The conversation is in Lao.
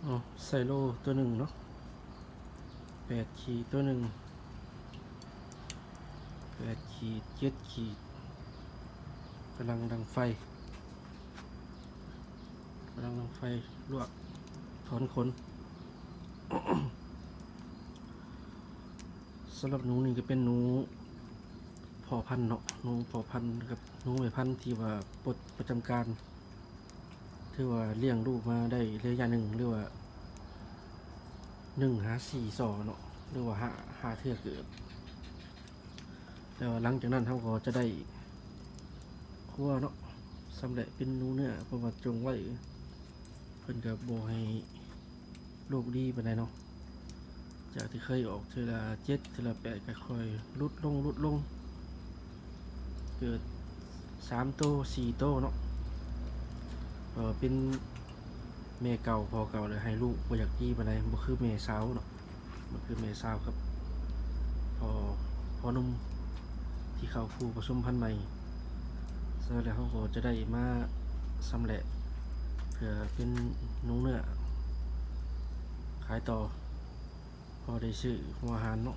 ເອົາ ໄຊໂລຕົວໜຶ່ງເນາະ ແປດຂີດ ຕົວໜຶ່ງ ແປດຂີດ ເຈັດຂີດ ກຳລັງດັງໄຟ ກຳລັງດັງໄຟ ລວກ ຖອນຂົນ. ສຳລັບໜູນີ້ກໍເປັນໜູພໍ່ພັນເນາະ ໜູພໍ່ພັນກັບໜູແມ່ພັນທີ່ວ່າປົດປະຈຳການ ຖືວ່າລ້ຽງລູກມາໄດ້ໄລຍະໜຶ່ງ ຫຼືວ່າໜຶ່ງຫາສີ່ຊໍເນາະ ຫຼືວ່າຫ້າ ຫ້າເທື່ອເກີບ. ແຕ່ວ່າຫຼັງຈາກນັ້ນເຮົາກໍຈະໄດ້ຄົວເນາະ ຊຳແຫຼະເປັນໜູເນື້ອ ເພາະວ່າຈົ່ງໄວ້ ເພິ່ນກໍບໍ່ໃຫ້ລູກດີປານໃດເນາະ ຈາກທີ່ເຄີຍອອກເທື່ອລະເຈັດ ເທື່ອລະແປດ ກໍຄ່ອຍຫຼຸດລົງ ຫຼຸດລົງ ເກີດສາມໂຕ ສີ່ໂຕເນາະ ເອີ ເປັນແມ່ເກົ່າພໍ່ເກົ່າ ແລ້ວໃຫ້ລູກບໍ່ຢາກດີປານໃດ ບໍ່ຄືແມ່ສາວເນາະ ມັນຄືແມ່ສາວກັບພໍ່ ພໍ່ໜຸ່ມທີ່ເຂົ້າຄູ່ປະສົມພັນໃໝ່. ສະນັ້ນແລ້ວເຮົາກໍຈະໄດ້ມາຊຳແຫຼະ ເພື່ອເປັນໜູເນື້ອຂາຍຕໍ່ ພໍໄດ້ຊື້ຫົວອາຫານເນາະ.